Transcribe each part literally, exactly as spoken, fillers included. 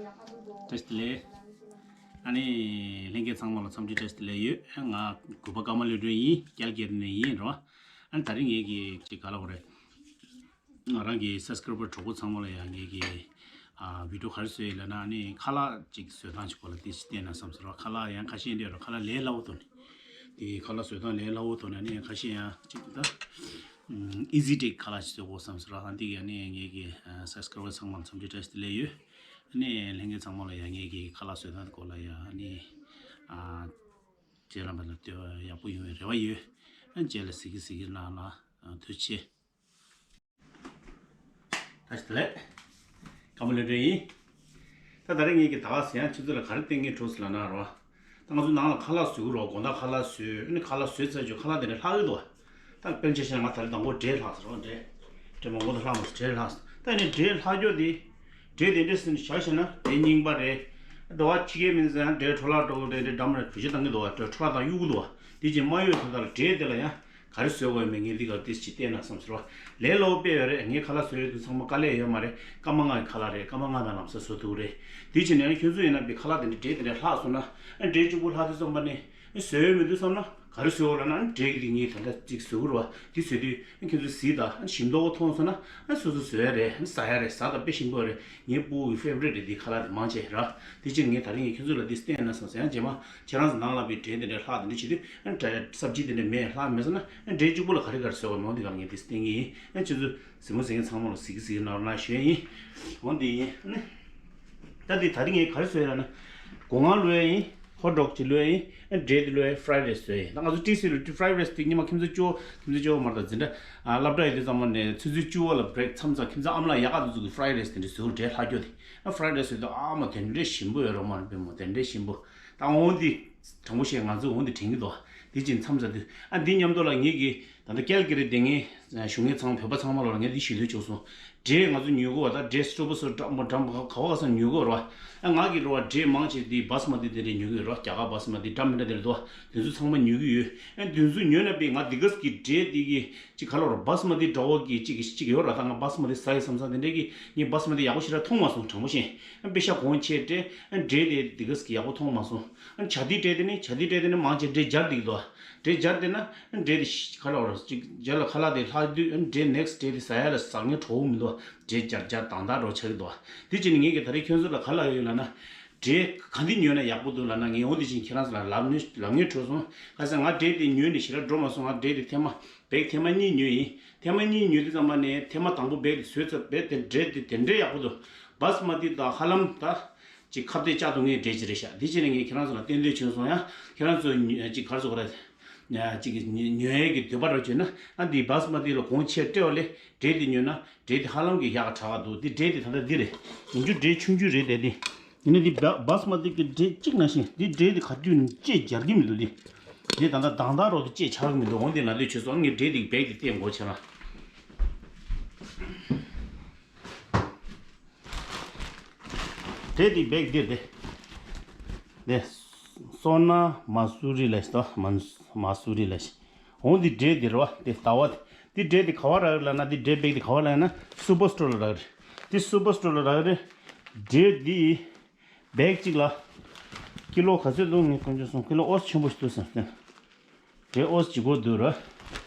བཀྲ་ཤིས་བདེ་ལེགས། ཨ་ནི་ལྷན་རྒྱས་ཚང་མ་ལ་འཚམས་འདྲི་བཀྲ་ཤིས་བདེ་ལེགས་ཡོད། ང་གུས་པ་ཀརྨ་བློ་གྲོས་ཡིན། ཀལ་ཀེ་རི་ནས་ཡིན་རོ། ཨ་ནི་དེ་རིང་ངེད་ཀྱི་ཅིག་ག་ལབ་དགོས་རེད། ང་རང་གི་སབ་སི་ཀ་རའི་བར་གྲོགས་པོ་ཚང་མ་ལ་ཡང་ངེད་ཀྱི་ཨ་བི་ཌི་ཡོ་ག་རེ་བཟོས་ཡོད་ལབ་ན། ཨ་ནི་ཁ་ལག་ཅིག་བཟོ་སྟངས་ཅིག་སྐོར་ལ་ཏོག་ཙམ་བསྟན་ན་བསམ་སོང་རོ། ཁ་ལག་ཡང་ཁ་ཤས་འདྲ་རོ། ཁ་ལག་ལས་སླ་བོ་ཐོག་ནས། དེ་ཁ་ལག་བཟོ་སྟངས་ལས་སླ་བོ་ཐོག་ནས། ཨ་ནི་ཡང་ཁ་ཤས་ཡང་ཅིག་ད་ཨིན་ཟི་ཊེག་ཁ་ལག་ཅིག་བཟོ་དགོས་བསམ་སོང་རོ། ཨ་འདི་ག་ནི་ངེད་ཀྱི་ཨ་སབ་སི་ཀ་རའི་བར་ཚང་མ་ལ་འཚམས་འདྲི་བཀྲ་ཤིས་བདེ་ལེགས་ཡོད། ཨ་ནི་ལྷན་རྒྱས་ཚང་མ་ལ་ཡང་ངེད་ཀྱི་ཁ་ལག་བཟོ་སྟངས་སྐོར་ལ་ཡང་ཨ་ནི་ཨ་རྗེས་ལ་མ་ལ་ལྟོས་ཡག་པོ་ཡོང་བའི་རེ་བ་ཡོད། ཨ་རྗེས་ལ་གཟིགས་གི་གཟིགས་གི་གནང་ལ། ཨ་ཐུགས་རྗེ་ཆེ། བཀྲ་ཤིས་བདེ་ལེགས། ཀརྨ་བློ་གྲོས་ཡིན། ད་ད་རེས་ངེད་ཀྱི་ད་ག་ཟེ་ཡང་ཁྱེད་ཚོ་ལ་ག་རེ་བསྟན་གྱི་འགྲོ་ཟེར་ལབ་ན་རོ། ད་ང་ཚོ་ནང་ལ་ཁ་ལག་བཟོ་གི་རོ། དགོང་དག་ཁ་ལག་བཟོས། ཨ་ནི་ཁ་ལག་བཟོས་ཚར་རྗེས་ཁ་ལག་དེ་འདྲ་ལྷག་གི་འདུག་ད་དཔེར་ན་ཆ་བཞག་ན་ང་ད་རེས་དང་པོ་འབྲས་ལྷག་ཟེར་རོ། འབྲས། འབྲས་མང་པོ་ད་ལྷག་མ་ཟེར། འབྲས་ལྷག་ཟེར། ད་ཨ་ནི་འབྲས་ལྷག་རྒྱུ་དེ། འབྲས་དེ་འདྲ་ཟེར་ནས་བཞག་བཞག་ན་འབྲས་རྙིང་པ་རེད། ཟླ་བ་ཕྱི་རྒྱལ་མི་ཚོ་ཡང་འབྲས་འཕྲོ་བརླག་འགྲོ་གི་རེད། འབྲས་འགྲམ་རེད། བེད་སྤྱོད་བཏང་གི་འདུག་བ། འབྲས་འཕྲོ་བརླག་བཏང་གཡུག་གི་འདུག་བ། དེ་ཅིག་མ་གཡུག་དོན་དག་ལ་འབྲས་དེ་ལ་ཡང་ག་རེ་བཟོས་དགོས་མེད། ངས་འདི་གར་ཏོག་ཙམ་ཅིག་བལྟས་ན་བསམ་ཟེར་བ། ལས་སླ་པོ་དཔེ་ཡོད་རེད། ངས་ཁ་ལག་བཟོ་ཡས་དེ་ཚང་མ་དཀའ་ལས་ཡོད་མ་རེད། སྐར་མ་ལྔ་གི་ཁ་ལག་རེད། སྐར་མ་ལྔ་ནང་ལམ་སང་བཟོ་ཐུབ་ཀྱི་རེད། དེ་བྱས་ནས་ཁྱོད་ཚོ་ཡིན་ན་བི་ཁ་ལག་དེ་འདྲ་འབྲས་དེ་འདྲ་ལྷག་སོང་ན། ཨ་འབྲས་གཅིག་པུ་ལྷག་དུས་ཙམ་པ་ནས་བཟོ་ཡས་མི་འདུག་བསམ་ན་ག་རེ་བཟོ་དགོས་ལབ་ན། ཨ་འབྲས་ཀྱི་དེ་ངས་ད་ལྟ་ཅིག་བཟོ་གི་རེད་བ། དེ་བཟོས་དུས་ཨ་ཁྱོད་ཚོ་གཟིགས་དང་། ཨ་ཞིམ་མདོག་པོ་མཐོང་སོང་ན་ཨ་སོ་སོ་བཟོ་ཡ་རེད། ཨ་ཟ་ཡ་རེད། ཟ་དང་དཔེ་ཞིམ་པོ་རེད། ངའི་སྤུ་གུ་གི་ཕེ་བ་རིཊ་རེད། དེ་ཁ་ལག་དེ་མང་ཆེ་ར། དེ་ཕྱིར་ངས་ད་རིང་ངས་ཁྱོད་ཚོ་ལ་འདི་བསྟན་ན་བསམ་སོང་། ཡང་རྗེས་མ་ཁྱེད་རང་ཚོ་ནང་ལ་བི་འབྲས་དེ་འདྲ་ལྷག་དེ་འདྲ་བྱེད་དུས། ཨ་འདྲ་སབ་ཇི་དེ་འདྲ་མེད། ལྷག་མེད་སོང་ན་ཨ་འབྲས་གཅིག་པུ་ལ་ག་རེ་ག་རེ་བཟོ་དགོས་མང་དེ་ག་ངས་འདི་བསྟན་གྱི་ཡིན། ཨ་ཁྱོད་ཚོ་གཟིགས་མོ་གཟིགས་མཁན་ཚང་མ་ལ་གཟིགས་གི་གཟིགས་གི་གནང་རོགས་གནང་ཞུ་ཡ་ཡིན། འོ་འདི་ཡིན། ཨ་ནི་ད་འདི་ད་རིང་ངས་ག་རེ་བཟོ་ཡ་ལབ་ན། སྒོ་ང་བླུག་ཡ་ཡིན། ཧོཊ་ཌོག་ཅིག་བླུག་ཡ་ཡིན། ཨ་འབྲས་དེ་བླུག་ཡ་ཡིན། ཕ་རའེ་རའེ་སི་བཟོ་ཡ་ཡིན། ད་ང་ཚོ་ཊི་སི་ལ་ཕ་རའེ་རའེ་སི་དེ་ཉི་མ་ཁྱིམ་ཚང་བཅུ་པོ། ཁྱིམ་ཚང་བཅུ་པོ་མ་རེད་ད། འཛིན་གྲྭ་ཨ་སློབ་གྲྭ་ཡོད་དུས་ཙམ་པ་ནས་ཆུ་ཚོད་བཅུ་པོ་ལ་བྷི་རེག་མཚམས་མཚམས་ཁྱིམ་ཚང་ཨ་མ་ལགས་ཡག་ག་དེ་ཚོ་གིས་ཕ་རའེ་རའེ་སི་དེ་འདྲ་བཟོ། འབྲས་ལྷག་རྒྱུ་དེ། ཨ་ཕ་རའེ་རའེ་སི་བཟོ་དུས་ཨ་མ་དེ་འདྲ་ཞིམ་པོ་ཡོད་རོགས་མ་རེད། དཔེ་མོ་དེ་འདྲ་ཞིམ་པོ། ད་འོ་འདི་དྲང་པོ་བཤད་ང་ཚོ་འོ་འདི་དྲན་གྱི་འདུག་དེ་ཅིག་མཚམས་མཚམས་དུས་ཨ་འདི་མཉམ་དུ་ལ་ངེད་ཀྱི་ད་ལྟ་ཀལ་ཀེ་རི་བསྡད་མཁན་བཞུགས་མཁན་ཚང་བོད་པ་ཚང་མ་ལ་ངས་འདི་ཞུ་འདོད་བྱུང་སོང་། འབྲས་ང་ཚོ་ཉོ་གི་བ། ད་འབྲས་སྤྲོ་པོ་སོ་འགྲམ་པོ་འགྲམ་པོ་ག་བ་ག་ས་ཉོ་གི་ར་བ། ཨ་ང་གི་ར་བ་འབྲས་མང་ཆེ་འདི་བྷ་སི་མ་ཏི་དེ་འདྲས་ཉོ་གི་ར་བ། རྒྱ་གར་བྷ་སི་མ་ཏི་འདྲ་མི་འདྲ་དེ་འདྲ་འདུག་དེ་ཚོ་ཚང་མ་ཉོ་གི་ཡོད། ཨ་དེ་ཚོ་ཉོས་ན་པས་ང་འདི་ག་གི་འབྲས་འདི་གི་ཅིག་ག་ལབ་ར། བྷ་སི་མ་ཏི་འདྲ་བོ་གི་ཅིག་ཅིག་ཡོད་ར། ད་ང་བྷ་སི་མ་ཏི་ཟ་ཡི་བསམ་བསམ་དེ་འདྲས་ཀྱི་ངས་བྷ་སི་མ་ཏི་ཡག་པོ་ཞེ་དྲག་མཐོང་མ་སོང་། དྲང་པོ་བཤད། ཨ་པེ་ཤ་གོང་ཆེ་སྤྲད། ཨ་འབྲས་དེ་འདི་ག་གི་ཡག་པོ་མཐོང་མ་སོང་། ཨ་ཇ་ཏི་འབྲས་དེ་ནི། ཇ་ཏི་འབྲས་དེ་ནི་མང་ཆེ་འབྲས་སྦྱར་བསྡད་ཀྱི་འདུག་འབྲས་སྦྱར་བསྡད་ན་ཨ་འབྲས་དེ་ཤི་ག་ལབ་ར། ཅིག་སྦྱར་ལ་ཁ་ལག་དེ་ལྷག་དུས་ཨ་འབྲས་ནེག་སི་ཊི་ཌེ་དེ་ཟ་ཡ་ལ་ཟ་སྙིང་བྲོ་བོ་མི་འདུག་འབྲས་སྦྱར་སྦྱར་དང་དག་འདྲ་བོ་ཆགས་ཀྱི་འདུག་དེ་བྱས་ནས་ངས་ཀྱིས་ད་རེས་ཁྱོད་ཚོ་ལ་ག་ལབ་ཡོད་ལབ་ན། འབྲས་ག་འདི་ཉོས་ན་ཡག་པོ་འདུག་ལབ་ན། ངས་འོ་འདི་བཞིན་ཁྱེད་རང་ཚོ་ལ་ལབ་ནས་ལབ་ངེས་བྱུང་སོང་། ག་ཟེར་ང་འབྲས་དེ་ཉོས་ནས་ཞེ་དྲག་འགྲོ་མ་སོང་། ང་འབྲས་དེ་ཐེངས་མ་བེག་ཐེངས་མ་གཉིས་ཉོས་ཡིན། ཐེངས་མ་གཉིས་ཉོས་དུས་ཙམ་པ་ནས་ཐེངས་མ་དང་པོ་བེག་དེ་བཟོས་ཚར། བེག་དེ་འབྲས་དེ་དེ་འདྲའི་ཡག་པོ་འདུག་བྷ་སི་མ་ཏི་དང་ཧ་ལམ་ད་ཅིག་ཁ་གཏད་བཅག་ཐུབ་མཁན་འབྲས་ཅིག་རེད་ཤག་དེ་བྱས་ནས་ངས་ཁྱེད་རང་ཚོ་ལ་སྟོན་འདོད་བྱུང་སོང་། ཡང་ཁྱེད་རང་ཚོ་ཉོ་ཅིག་ག་རེ་ཟེར་དགོས་རེད། ཅིག་ཉོ་ཉོ་ཡས་ཀྱི་འདོད་པ་རོ་བྱུང་ན། ཨ་འདི་བྷ་སི་མ་ཏི་ལ་གོང་ཆེ་སྤྲད་པ་ལས་འབྲས་དེ་ཉོས་ན་འབྲས་དེ་ཧ་ལམ་གྱི་ཡག་ག་དྲག་ག་འདུག་འདི་འབྲས་དེ་ད་ལྟ་འདི་རེད། ཡིན་རྒྱུ་འབྲས་ཆུང་ཆུང་རེད་དེ། འདི་ཡིན་ན་འདི་བྷ་བྷ་སི་མ་ཏི་གི་འབྲས་གཅིག་ནང་བཞིན་འདི་འབྲས་དེ་ག་དུས་ཅེས་སྦྱར་གྱི་མི་འདུག་འདི་འདི་ད་ལྟ་དང་དག་རོ་དེ་ཅེས་ཆགས་ཀྱི་མི་འདུག་འོ་འདི་ལ་འདོད་བྱུང་སོང་། ངས་འབྲས་དེ་བེག་དེ་བལྟས་དགོས་བྱས་ན། འབྲས་དེ་བེག་འདིར་དེ། དེ། སོ་ན་མ་སུ་རི་ལ་ཞིག་དང་། མ་མ་སུ་རི་ལ་ཞིག་འོ་འདི་འབྲས་འདི་རེད་བ། དེ་ཟླ་བ་དེ། འདི་འབྲས་དེ་ག་བ་རག་ལབ་ན། འདི་འབྲས་བེག་དེ་ག་བ་རག་ན་སུ་པར་སི་ཊོར་ལ་རག་རེད། འདི་སུ་པར་སི་ཊོར་ལ་རག་རེད། འབྲས་འདི་བེག་གཅིག་ལ་ཀི་ལོ་ག་ཚོད་འདུག་ངས་དཀོན་མཆོག་གསུམ། ཀི་ལོ་ཨོ་ཆེན་པོ་ཞིག་འདུག་བསམ་སྟེ། འབྲས་ཨོ་ཅིག་གོ་འདུག་ར།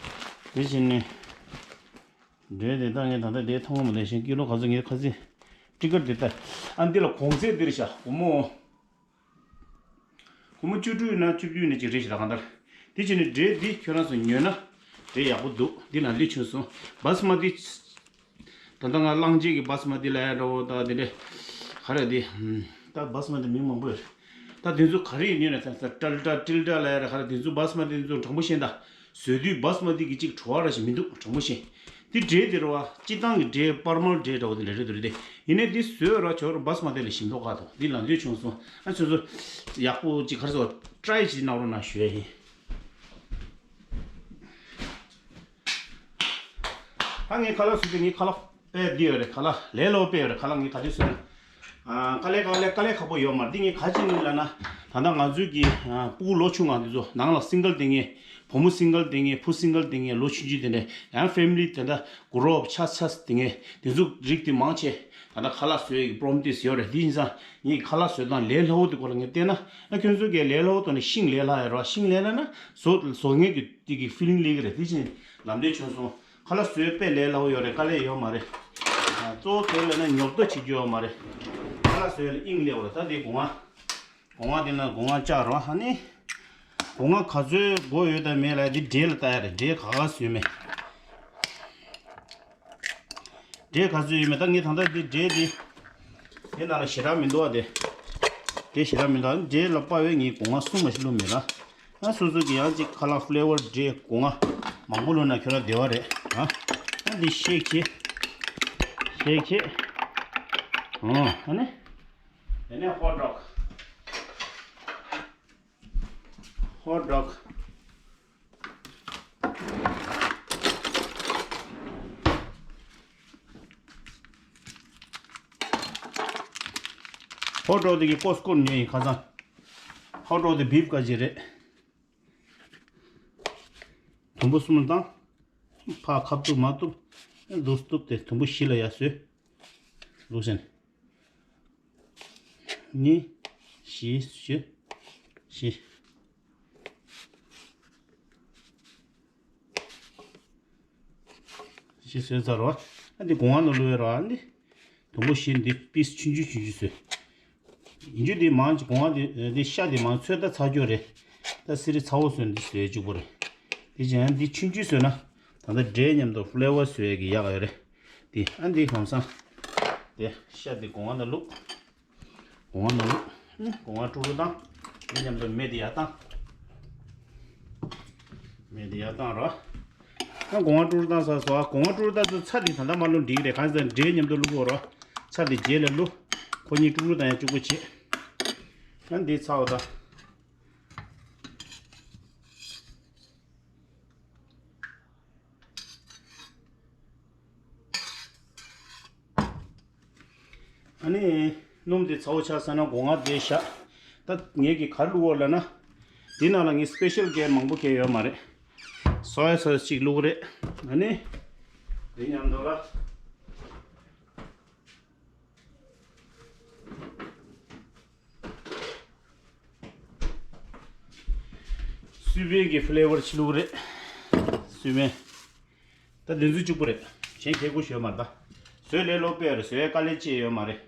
དེ་བཞིན་ནི། འབྲས་དེ་ད་ངས་ད་ལྟ་དེ་མཐོང་གི་མི་འདུག་ཤིང་ཀི་ལོ་ག་ཚོད་ངས་ཁ་ཚིག་ཊི་ཀར་དེ་ལྟ། ཨ་འདི་ལ་གོང་ཚད་འདི་རེད་ཤག་སྒོར་མོ། སྒོར་མོ་བཅུ་དྲུག་ཡིན་ན་བཅུ་བདུན་ཡིན་ན་ཅིག་རེད་ཤག་ད་གང་ལྟར། དེ་བྱས་ནས་འབྲས་འདི་ཁྱོད་རང་ཚོ་ཉོས་ན་འབྲས་ཡག་པོ་འདུག་འདི་ལ་འདི་བྱུང་སོང་། བྷ་སི་མ་ཏི། ད་ལྟ་ང་གླང་ཆེན་གྱི་བྷ་སི་མ་ཏི་ལབ་ཡ་འདྲ་བོ་ད་དེ་འདྲས་ག་རེ་དེ། ད་བྷ་སི་མ་ཏི་མིང་མང་པོ་ཡོད་རེད། ད་དེ་ཚོ་ག་རེ་ཡིན་ནས་ད་ད་ཏྲལ་ཏྲ་ཏྲིལ་ཏྲ་ལབ་ཡ་རེད། ག་རེ་དེ་ཚོ་བྷ་སི་མ་ཏི་དེ་ཚོ་དྲང་པོ་བཤད་ན་ད། བཟོས་དུས་བྷ་སི་མ་ཏི་གི་ཅིག་བྲོ་བ་ར་ཞིག་མི་འདུག་དྲང་པོ་བཤད། འདི་འབྲས་དེ་རེད་བ། སྤྱིར་བཏང་གི་འབྲས་པར་མལ་འབྲས་འདྲ་བོ་དེ་འདྲ་རེད་འདུག་རེད་དེ། ཡིན་ནའི་འདི་བཟོས་ར་ཆོག་ར་བྷ་སི་མ་ཏི་ལས་ཞིམ་མདོག་ཁ་ཐོག་འདི་ལ་འདོད་བྱུང་སོང་། ཨ་ཚོད་ཚོད་ཡག་པོ་ཅིག་ག་རེ་ཟེར་བ་ཊ་རའི་ཅིག་གནང་རོགས་གནང་ཞུ་ཡ་ཡིན། ད་ངས་ཁ་ལག་བཟོས་དུས་ངས་ཁ་ལག་དཔེ་འདི་ཡོད་རེད། ཁ་ལག་ལས་སླ་པོ་དཔེ་ཡོད་རེད། ཁ་ལག་ངས་ག་དུས་བཟོས་ན། ཨ་དཀའ་ལས་དཀའ་ལས་དཀའ་ལས་ཁག་པོ་ཡོད་མ་རེད། འདི་ངས་ག་ཅི་ནི་ལབ་ན། ད་ལྟ་ང་ཚོའི་གི་ཨ་སྤུ་གུ་ལོ་ཆུང་ང་འདི་ཚོ་ནང་ལ་སིང་གལ་དེ་ངས་བུ་མོ་སིང་གལ་དེ་ངས་བུ་སིང་གལ་དེ་ངས་ལོ་ཆུང་ཆུང་དེ་འདྲ་ཡང་ཕེ་མི་ལི་དེ་འདྲ་གུ་རོ་ཨབ་ཆགས་ཆགས་དེ་ངས་དེ་ཚོ་རིགས་དེ་མང་ཆེ་ད་ལྟ་ཁ་ལག་བཟོ་ཡས་ཀྱི་པྲོ་མོ་ཊི་ཡོད་རེད། དེ་ཡིན་ཙང་ངས་ཁ་ལག་བཟོ་སྟངས་ལས་སླ་བོ་དེ་སྐོར་ལ་ངས་བལྟས་ན་ཨ་ཁྱོད་ཚོ་གས་ལས་སླ་བོ་ཐོག་ནས་ཤིང་ལས་སླ་ཡ་རེད་བ། ཤིང་ལས་སླ་ན་བཟོ་བཟོ་མཁན་གྱི་དེ་གི་ཕི་ལིང་སླེབས་ཀྱི་རེད། དེ་ཕྱིན་ལམ་འདྲེན་བྱུང་སོང་། ཁ་ལག་བཟོ་ཡས་དཔེ་ལས་སླ་བོ་ཡོད་རེད། དཀའ་ལས་ཡོད་མ་རེད། ཨ་གཙོ་བོ་དེ་ལས་ན་ཉོབ་ཏོ་བྱེད་རྒྱུ་ཡོད་མ་རེད། ཁ་ལག་བཟོ་ཡས་ལ་དབྱིངས་སླེབས་པ་རེད། ད་དེ་སྒོ་ང་སྒོ་ང་དེ་ན་སྒོ་ང་བཅག་རོགས། ཨ་ནི་སྒོ་ང་ག་ཚོད་དགོས་ཡོད་དང་མེད་ལ་དེ་འབྲས་ལ་ལྟ་ཡ་རེད། འབྲས་ག་ག་ཚོད་ཡོད་མེད། འབྲས་ག་ཚོད་ཡོད་མེད། ད་ངས་ད་ལྟ་དེ་འབྲས་དེ་དེ་ནང་ལ་ཞེ་དྲག་མི་འདུག་ཨ། དེ་དེ་ཞེ་དྲག་མི་འདུག་འབྲས་ལ་དཔག་པའི་ངས་སྒོ་ང་གསུམ་མ་ཞིག་བླུགས་མེད་ལ། ང་སོ་སོ་གི་ཡང་ཅིག་ཁ་ལག་ཕི་ལེ་ཝར་འབྲས་སྒོ་ང་མང་པོ་བླུགས་ན་ཁྱོད་རང་བདེ་བ་རེད། ཨ་ཨ་འདི་ཤེག་བྱེད། ཤེག་བྱེད། ཨོ་ཨ་ནི། དེ་ནས་ཧོ་ཊི་ཌོག་ཧོ་ཊི་ཌོག་ཧོ་ཊི་ཌོག་དེ་གི་ཀོ་སི་ཀོ་ནས་ཉོས་ཡིན། ཁ་སང་ཧོ་ཊི་ཌོག་དེ་བིབ་ཀ་ཅིག་རེད། དུམ་བུ་གསུམ་ལ་བཏང་། ཕར་ཁ་བཏུབ་མ་བཏུབ། འདུག་བཏུབ་སྟེ་དུམ་བུ་བཞི་ལ་ཡར་བཟོས། འདུག་ཟེར་ནས། གཉིས། བཞི། བཞི། བཞི། བཞི་བཟོས་ཚར་རོ། ཨ་འདི་སྒོ་ང་ནང་བླུགས་ཡོད་རོ། ཨ་འདི་དུམ་བུ་བཞི་འདི་པིས་ཆུང་ཆུང་ཆུང་ཆུང་བཟོས། ཡིན་རྒྱུ་འདི་མང་ཅིག་སྒོ་ང་འདི་འདི་ཤ་འདི་མང་ཚོད་ད་ཚ་རྒྱུ་རེད། ད་སི་རི་ཚ་བོ་བཟོས་འདི་བཟོས་གཅིག་པོ་རེད། དེ་བྱས་ན་འདི་ཆུང་ཆུང་བཟོས་ན་ད་ལྟ་འབྲས་མཉམ་དུ་ཕི་ལེ་ཝར་བཟོས་ཡས་ཀྱི་ཡག་ཡོད་རེད། འདི་ཨ་འདི་གོང་སང་། དེ་ཤ་འདི་སྒོ་ང་ནང་བླུགས། སྒོ་ང་ནང་བླུགས། སྒོ་ང་དཀྲུག་དཀྲུག་བཏང་། འདི་མཉམ་དུ་མེ་འདི་ཡར་བཏང་། མེ་འདི་ཡར་བཏང་རོ། ཨ་སྒོ་ང་དཀྲུག་དཀྲུག་བཏང་ཚར་སོང་། ཨ་སྒོ་ང་དཀྲུག་དཀྲུག་བཏང་ཚར་ཚར་འདི་ད་ལྟ་མ་བླུགས་འགྲིག་རེད། གང་ཟེར་འབྲས་མཉམ་དུ་བླུགས་དགོས་རོ། ཚར་འདི་རྗེས་ལ་བླུགས། ཁོ་གཉིས་དཀྲུག་དཀྲུག་བཏང་ཡ་གཅིག་པོ་བྱེད། ཨ་འདི་ཚར་བ་ད། ཨ་ནི་སྣུམ་དེ་ཚ་བོ་ཆགས་ས་ན་སྒོ་ང་དེ་བཞག་ད་ངས་ཀྱི་ག་རེ་བླུགས་པ་ལབ་ན། འདི་ནང་ལ་ངས་སི་པེ་ཤལ་གྱི་མང་པོ་གྱི་ཡོད་མ་རེད། སོ་ཡ་སོ་སི་གཅིག་བླུགས་རེད། ཨ་ནི་འདི་མཉམ་དུ་ལ། སུས་བན་གྱི་ཕི་ལེ་ཝར་ཕྱི་ལུགས་རེད། སུས་བན། ད་འདི་ཚོ་གཅིག་པོ་རེད། གཞན་ཁྱད་ཁུར་ཞིག་ཡོད་མ་རེད་ད། བཟོས་ལས་སླ་པོ་རེད། བཟོ་ཡས་དཀའ་ལས་ཅི་ཡོད་མ་རེད།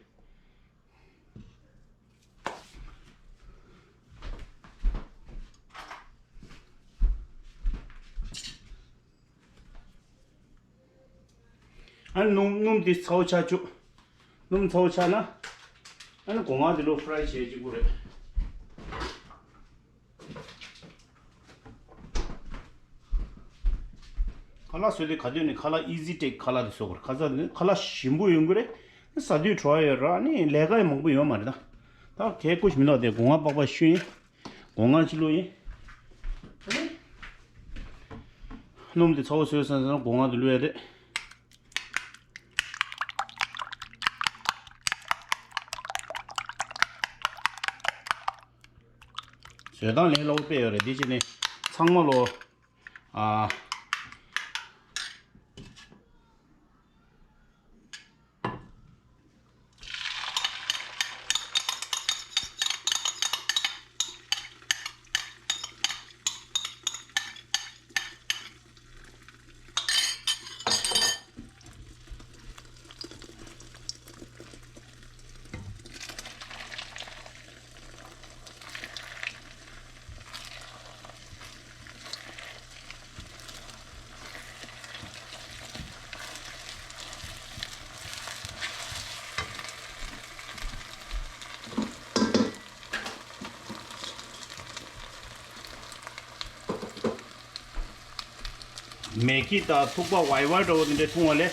ཨ་སྣུམ་སྣུམ་འདི་ཚ་བོ་ཆགས་བཅུག་སྣུམ་ཚ་བོ་ཆགས་ན། ཨ་ནི་སྒོ་ང་འདི་ལོ་ཕ་རའི་བྱས་གཅིག་པོ་རེད། ཁ་ལག་བཟོས་དུས་ག་དུས་ནས་ཁ་ལག་ཨི་ཟི་ཊེག་ཁ་ལག་དེ་བཟོ་དགོས་རེད། ཁ་ཚ་ནི་ཁ་ལག་ཞིམ་པོ་ཡོང་གི་རེད། ཟ་དུས་བྲོ་བ་ཡོད་ར། ཨ་ནི་ལས་ཀ་ཡང་མང་པོ་ཡོད་མ་རེད་ད། ད་གལ་ཁུ་ཞིག་མི་འདུག་དེ་སྒོ་ང་པགས་པ་བཤུས་ཡིན། སྒོ་ང་ཅི་བླུགས་ཡིན། སྣུམ་དེ་ཚ་བོ་བཟོས་སོང་ཙང་སྒོ་ང་དེ་བླུགས་ཡ་རེད། བཟོས་སྟངས་ལས་སླ་པོ་དཔེ་ཡོད་རེད། འདི་ཅི་ནས་ཚང་མ་ལོ། ཨ། མེ་གི་དང་ཐུག་པ་ཝའི་ཝའི་འདྲ་བོ་དེ་འདྲས་འཐུང་བ་ལས།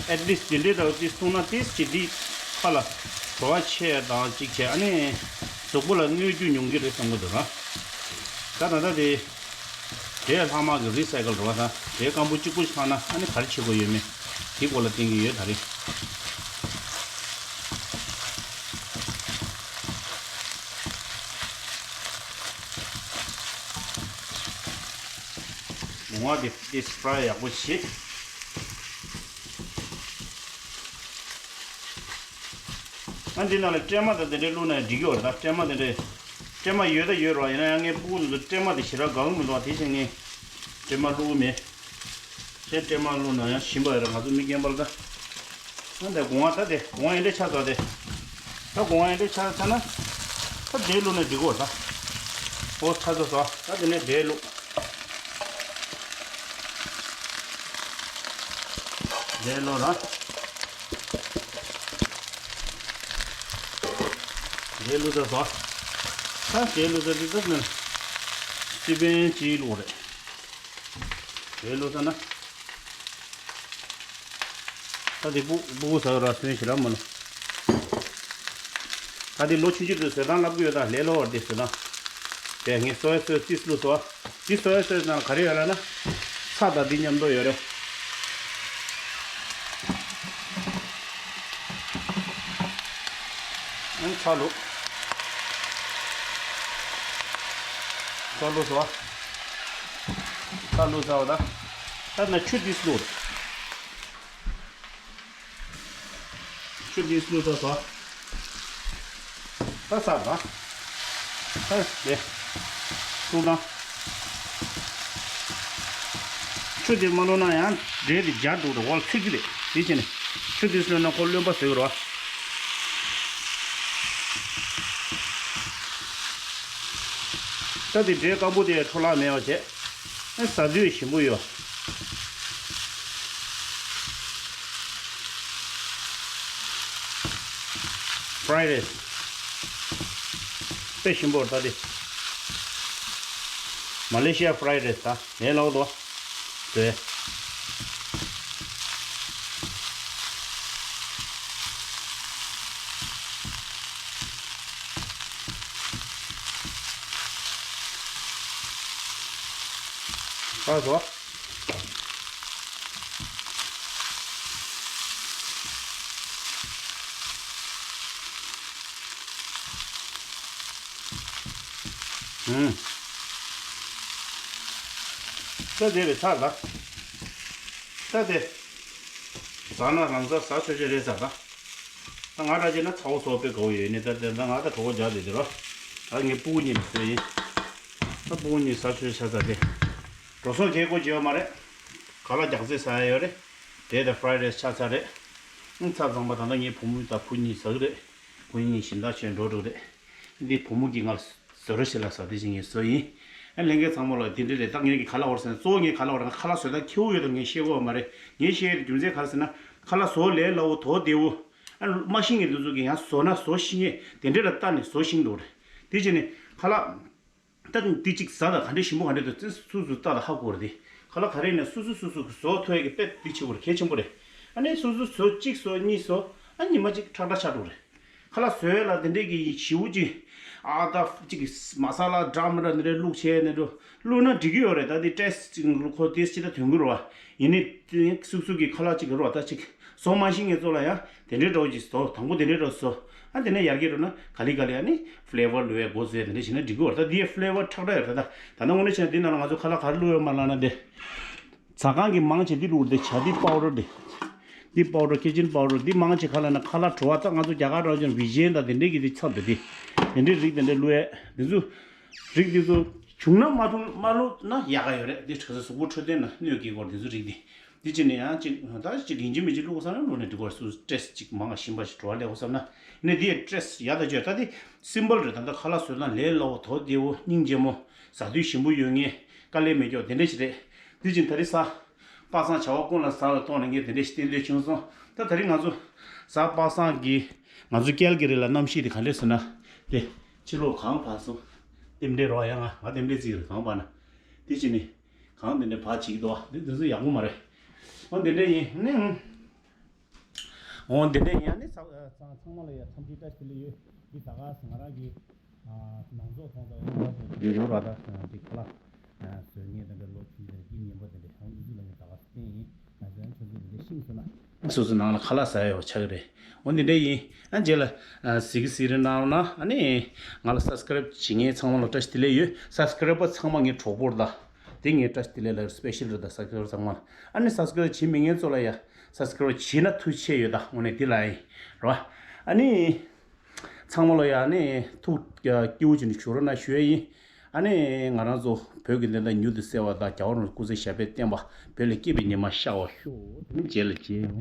ཨེཊ་ལིསྚ་དེ་འདྲས་འདྲ་བོ་ཅིག་འཐུང་ན་ཏིས་ཅིག་འདི་ཁ་ལ་བྲོ་བ་ཆེ་དང་ཅིག་བྱས། ཨ་ནི་གཟུགས་པོ་ལ་གནོད་རྒྱུ་ཉུང་གི་རེད་བསམ་གི་འདུག་ན། ད་ད་ལྟ་དེ་འབྲས་ལྷག་མ་གི་རི་སའི་ཀལ་རེད་བ། ད་འབྲས་སྐམ་པོ་གཅིག་པོ་ཞིག་ལྷག་ན་ཨ་ནི་ག་རེ་བྱེད་དགོས་ཡོད་མེད་དེ་སྐོར་ལ་བསྟན་གི་ཡོད་ད་རེས། ང་དེ་དེ་ཕྲ་ཡག་པོ་བྱེད། ཨ་འདི་ནང་ལ་སྲན་མ་དང་དེ་འདྲའི་བླུགས་ན་འགྲིག་གི་ཡོད་རེད། ད་སྲན་མ་དེ་འདྲའི་སྲན་མ་ཡོད་ད་ཡོད་རེད། ཡིན་ན་ཡང་ངའི་སྤུ་གུ་དེ་ཚོ་སྲན་མ་དེ་ཞེ་དྲག་དགའ་གི་མི་འདུག་དེ་བཞིན་ངས་སྲན་མ་བླུགས་གི་མེད། ཁྱེད་སྲན་མ་བླུགས་ན་ཡང་ཞིམ་པ་ཡོད་རེད། ང་ཚོ་མི་རྒན་པ་ལ་ད། ཨ་འདི་སྒོ་ང་ད་དེ་སྒོ་ང་ཡིན་འདྲ་ཆགས་ཚར་དེ། ད་སྒོ་ང་ཡིན་འདྲ་ཆགས་ཚར་ན། ད་འབྲས་བླུགས་ན་འགྲིག་གོ་ད། ཨོ་ཆགས་ཚར་སོང་། ད་དེ་ནས་འབྲས་བླུགས། འབྲས་བླུགས་ར། འབྲས་བླུགས་ཚར་སོང་། ད་འབྲས་བླུགས་ཚར་དེ་ད་ནི། སི་པན་གཅིག་བླུགས་རེད། འབྲས་བླུགས་ཚར་ན། ད་དེ་སྤུ་སྤུ་གུ་ཟ་གི་ར་སོན་ཞེ་དྲག་མ་ལོ། ད་དེ་ལོ་ཆུང་ཆུང་དུ་བཟོས་སྟངས་བསླབ་གི་ཡོད། ད་ལས་སླ་བར་དེ་བཟོས་སྟངས། དེ་ངས་སོ་ཡ་སོས་ཏིས་བླུགས་སོ། དེ་སོ་ཡ་སོས་ནང་ག་རེ་ཡོད་ལབ་ན། ཚྭ་དང་དེ་མཉམ་དུ་ཡོད་རེད། ཨང་ཚྭ་བླུགས། ཚྭ་བླུགས་སོ། ཚྭ་བླུགས་ཚར་བ་ད། ད་ན་ཆུ་ཏིས་བླུགས། ཆུ་འདི་བླུགས་ཚར་སོང་། ད་ཚར་དང་། ད་དེ། བླུགས་དང་། ཆུ་འདི་མ་བླུགས་ན་ཡང་འབྲས་འདི་འབྱར་འགྲོ་རེད། འོག་ཚིག་གི་རེད། དེ་བྱས་ནས་ཆུ་འདི་བླུགས་ན་ཁོ་རློན་པ་བཟོས་རོ། ད་དེ་འབྲས་སྐམ་པོ་དེ་འཕྲོ་བརླག་མེད་པ་བྱས། ཨ་ཟ་དུས་ཞིམ་པོ་ཡོད། fried rice དཔེ་ཞིམ་པོ་རེད། ད་དེ་མ་ལེ་ཤི་ཡ་fried rice ད་ལས་སླ་པོ་འདུག་དེ། ད་བཟོ། ཨུམ། ད་དེ་རེད་ཚར་ལ། ད་དེ། ཟ་ན་རང་ཟ་ཟ་ཆོག་ཆོག་རེད་ཟ་ད། ད་ང་འདྲ་བྱས་ན་ཚ་བོ་ཚ་བོ་དཔེ་དགའ་བོ་ཡོད་ནི། ད་དེ་ད་ང་ད་གྲོད་ཁོག་འཇགས་བསྡད་དེ་རོ། ད་ངས་སྤུ་གུ་གཉིས་ལ་བཟོས་ཡིན། ད་སྤུ་གུ་གཉིས་ཟ་ཆོག་ཆ་ཚ་དེ། འགྲོ་སོང་གས་སྒོ་བརྗེ་བ་མ་རེད། ཁ་ལག་རྒྱགས་ཚད་ཟ་ཡ་ཡོད་རེད། དེ་ད་fried rice ཆགས་ཚར་རེད། ཨང་ཚ་ཚང་པ་ད་ལྟ་ངའི་བུ་མོ་དང་བུ་གཉིས་ཟ་གི་རེད། བུ་གཉིས་གཞན་དག་ཆོས་འགྲོ་འགྲོ་རེད། འདི་བུ་མོ་གིས་ང་ལ་བཟོ་རོགས་བྱེད་ལ་ཟ་དེ་བཞིན་ངས་བཟོ་ཡིན། ཨ་ལྷན་རྒྱས་ཚང་མ་ལ་དེ་འདྲ་རེད། ད་ངེད་ཀྱི་ཁ་ལག་བོར་ཟེར་ན་གཙོ་བོ་ངའི་ཁ་ལག་བོར་ན་ཁ་ལག་བཟོ་སྟངས་ཁྱེའུ་ཡོད་དོ་ངས་ཤེས་གོ་མ་རེད། ངས་ཤེས་ཡའི་རྒྱུ་མཚན་ག་རེ་ཟེར་ན་ཁ་ལག་བཟོ་ལས་སླ་བོ་དོ་བདེ་བོ། ཨ་མ་ཤེས་མཁན་དེ་ཚོ་གིས་ཡང་བཟོ་ན་བཟོ་ཤེས་མཁན་དེ་འདྲ་ལ་ལྟ་ནས་བཟོ་ཤེས་འདུག་རེད། དེ་བྱས་ནས་ཁ་ལག་ད་འདི་གཅིག་ཟ་ད་ག་འདྲས་ཞིམ་པོ་ག་འདྲས་འདུག་ཙི་སུ་སུ་ལྟ་ད་ཧ་གོ་རེད་དེ། ཁ་ལག་ག་རེ་ཡིན་ན་སུ་སུ་སུ་སུ་གི་བཟོ་ཐུབ་ཡ་གི་དཔེ་འདི་ཆེ་བོ་རེད། གལ་ཆེན་པོ་རེད། ཨ་ནི་སུ་སུ་བཟོ་གཅིག་བཟོ་གཉིས་བཟོ། ཨ་ཉི་མ་གཅིག་ཁྲག་ཁྲག་ཆགས་འགྲོ་རེད། ཁ་ལག་བཟོ་ཡ་ལ་དེ་འདྲས་ཀྱི་ཞིའུ་ཅིག་ཨ་ད་གཅིག་གི་མ་ས་ལ་འདྲ་མི་འདྲ་དེ་འདྲས་བླུགས་བྱས་ནས་འགྲོ་བླུགས་ན་འགྲིག་གི་ཡོད་རེད། ད་དེ་ཏེས་ཅིག་ཁོ་ཏེས་ཅི་ད་ཐོན་གི་རེད་བ། ཡིན་ནི་སུབ་སུབ་ཀྱི་ཁ་ལག་ཅིག་གི་རེད་བ། ད་ཅིག་བཟོ་མ་ཤེས་མཁན་ཚོ་ལ་ཡང་དེ་འདྲའི་འདྲ་བོ་ཅིག་བཟོ། དང་པོ་དེ་འདྲའི་འདྲ་བོ་བཟོ། ཨ་དེ་ནས་ཡར་རྒྱས་འགྲོ་ན་ག་ལེ་ག་ལེ་ཨ་ནི་flavor བླུགས་ཡས་འགོ་བཟོས་དེ་འདྲ་བྱས་ན་འགྲིག་གི་ཡོད་རེད། ད་འདི་ཡས་flavor ཁྲག་ཁྲག་ཡོད་རེད། ད་ད་ནང་དངོས་གནས་བྱས་ན་འདི་ནང་ལ་ང་ཚོ་ཁ་ལག་ག་རེ་བླུགས་ཡོད་མ་ལབ་ན་དེ། ཟ་ཁང་གི་མང་ཆེ་འདི་བླུགས་རེད། ད་ཇ་འདི་powder འདི། འདི་powder kitchen powder འདི་མང་ཆེ་ག་ལབ་ན་ཁ་ལག་བྲོ་བ། ད་ང་ཚོ་རྒྱ་གར་རང་བྱུང་བི་ཇན་དང་དེ་འདྲས་ཀྱི་འདི་ཚབ་ཏུ་འདི། དེ་འདྲས་རིགས་དེ་འདྲས་བླུགས་ཡས་འདི་ཚོ། རིགས་འདི་ཚོ་བྱུང་ན་མ་བྱུང་མ་བླུགས་ན་ཡག་ག་ཡོད་རེད། འདི་གྲ་ས་གཟུགས་པོ་འཕྲོད་བསྟེན་ན་གནོད་སྐྱེལ་གོ་འདི་ཚོ་རིགས་འདི། འདི་བྱས་ནས་ཡང་ཅིག་ད་ཅིག་ཡིན་གཅིག་མིན་གཅིག་བླུགས་དགོས་བསམ་ན་བླུགས་ནས་འགྲིག་གོ་སུ་ཏེས་ཅིག་མང་བ་ཞིམ་པ་ཞིག་བྲོ་བ་སླེབས་དགོས་བསམ་ན། ནས་འདི་ཡས་ཏེས་ཡག་ད་བརྗོད། ད་འདི་simple རེད། ད་ལྟ་ཁ་ལག་བཟོ་སྟངས་ལས་སླ་བོ་དོ་བདེ་བོ་སྙིང་རྗེ་མོ་ཟ་དུས་ཞིམ་པོ་ཡོད་ངེས་དཀའ་ལས་མེད་ཀྱོག་དེ་འདྲས་ཞིག་རེད། འདི་བྱས་ད་རེས་ཟ། པ་སངས་བྱ་བ་ཀུན་ལ་ཟ་ལ་གཏོང་ནས་ངས་དེ་འདྲས་ཞིག་བསྟན་འདོད་བྱུང་སོང་། ད་ད་རེས་ང་ཚོ་ཟ་པ་སངས་ཀྱི་ང་ཚོ་ཀལ་གི་རི་ལ་གནམ་གཤིས་དེ་ག་འདྲས་ཟེར་ན། དེ་ཕྱི་ལོགས་གངས་བབས་སོང་། རྟེན་འབྲེལ་རོགས་ཡ་ང་ང་རྟེན་འབྲེལ་རྩིས་རེད་གངས་བབས་ན། དེ་བྱས་ནས་གངས་དེ་འདྲས་བབས་བྱེད་ཀྱི་འདུག་བ། འདི་དེ་ཚོ་ཡག་པོ་མ་རེད། འོ་འདི་འདྲས་ཡིན་ནི། འོ་འདི་འདྲས་ཡིན་ནི་ཚང་ཚང་མ་ལ་ཡ་འཚམས་འདྲི་བཀྲ་ཤིས་བདེ་ལེགས་ཡོད། འདི་ད་ག་ང་རང་གི་ཨ་ནང་ཚོགས་ཚོང་ཚོགས་ཡོད་ར་ད་འདི་ཁ་ལག་བཟོ་མཁན་དེ་འདྲ་ལོ་ཆུང་དེ་འདྲ་སྐྱིད་ཉན་པོ་དེ་འདྲ་ཧང་འདི་ཚོ་ལ་ངས་ད་ག་བསྟན་ཡིན། ང་ཚོ་ཡང་ཁྱོད་ཚོ་དེ་འདྲ་ཤིང་སོང་ན། སོ་སོ་ནང་ལ་ཁ་ལག་ཟ་ཡ་ཡོད་ཆགས་ཀྱི་རེད། འོ་འདི་འདྲ་ཡིན། ཨ་རྗེས་ལ་ཨ་གཟིགས་གི་གཟིགས་རེ་གནང་རོགས་གནང་། ཨ་ནི་ང་ལ་subscribe བྱེད་མཁན་ཚང་མ་ལ་བཀྲ་ཤིས་བདེ་ལེགས་ཡོད། subscriber ཚང་མ་ངའི་གྲོགས་པོ་རེད་ད། དེ་ངས་བཀྲ་ཤིས་བདེ་ལེགས་ལ་སི་པེ་ཤལ་རེད། ད་སབ་སི་ཀ་རའེབ་ཚང་མ་ལ། ཨ་ནི་སབ་སི་ཀ་རའེབ་བྱེད་མི་ངན་ཚོ་ལ་ཡ་སབ་སི་ཀ་རའེབ་བྱེད་ན་ཐུགས་རྗེ་ཆེ་ཡོད། ད་དངོས་གནས་འདི་ལ་ཡིན་རོ། ཨ་ནི་ཚང་མ་ལ་ཡ་ནི་ཐུགས་སྐྱིད་པོ་བྱས་ནས་བཞུགས་རོགས་གནང་ཞུ་ཡ་ཡིན། ཨ་ནི་ང་རང་ཚོ་བོད་ཀྱི་བདེན་མཐའ་མྱུར་དུ་གསལ་བ་དང་། རྒྱལ་བ་རིན་པོ་ཆེ་སྐུ་ཚེ་ཞབས་པད་བརྟན་པ། བོད་ལ་སྐྱིད་པའི་ཉི་མ་ཤར་བར་ཤོག། དེ་ནི་རྗེས་ལ་མཇལ་ཡོང་།